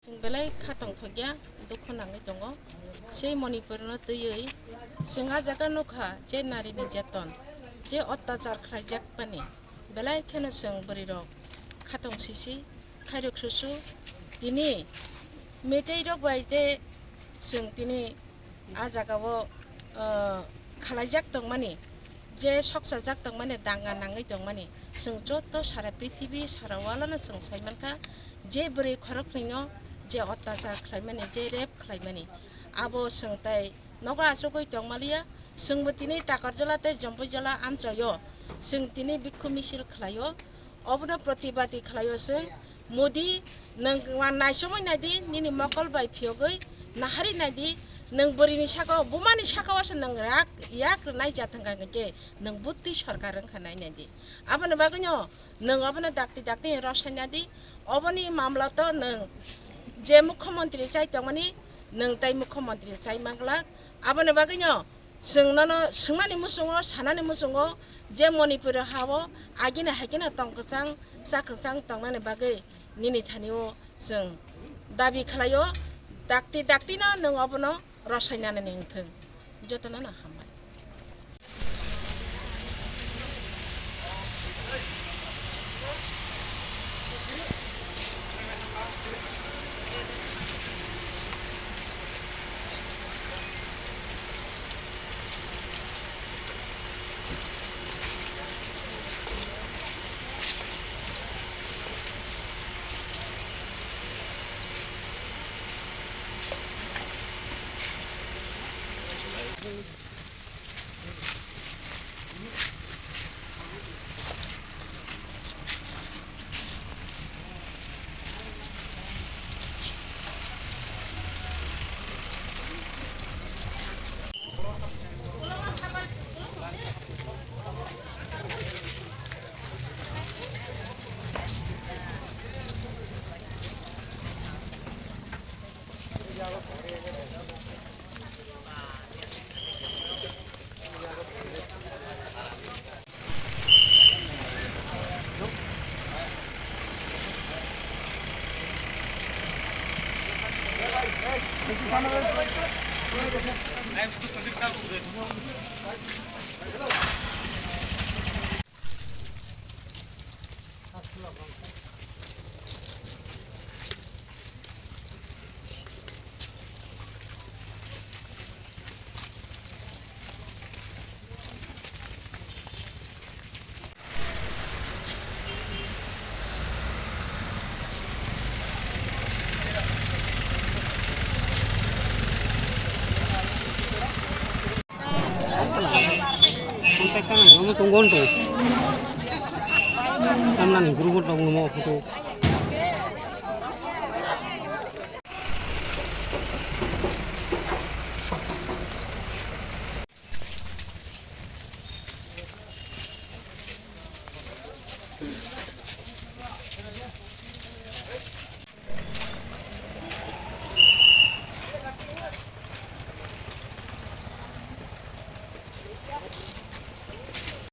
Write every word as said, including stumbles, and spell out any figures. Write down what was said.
Chwng belai kha tongthokya, dukhu nangwi tongo. Sei Manipurno twiwi chwng a jaga nukha je narini jeton, je ottachar khlaijak mani, belai kheno chwng bwrwirok kha tong sisi, khairok susu. Tini meitei rok bai je chwng tini a jagao, ah, khalaijak tongmani, je soksajak tongmani, danga nangwi tongmani, chwng joto sara prithibi, sara world-no chwng sai mankha, je bwrwi khoroknwino je ottachar khlaimani, je rape khlaimani, abo chwng tai nogo achugwi tongmaliya. Chwngbo tini Takarjala tei Jompuijala amchoio chwng tini bikhu misil khlaio. Obono protibadi khlaio chwng. Modi, nwng wan naisomwi naidi, nini mokol bai phiyogwi nahari naidi, nwng bwrwini sakao, bumani sakao se nwng rak yak rwnai ja thangkha hwnkhe nwng bwtwi sorkar wngkha nai naidi. Aboni bagwino nwng obono dakti dakti rwsai naidi, oboni mamla to nwng je mukhyamantri chai tongmani, nwng tai mukhyamantri chai manglak. Aboni bagwino chwng nono swngmani muchungo, sanani muchungo, je Manipur hao agini haikeno tong kwchang, cha kwchang tongnani bagwi nini thanio chwng dabi khlaio, dakti daktino nwng obono rwsai nanani wngthung. Jotono no hambai. Contact ka nang, omo tong gon tong. Tamna ni group tong mo photo.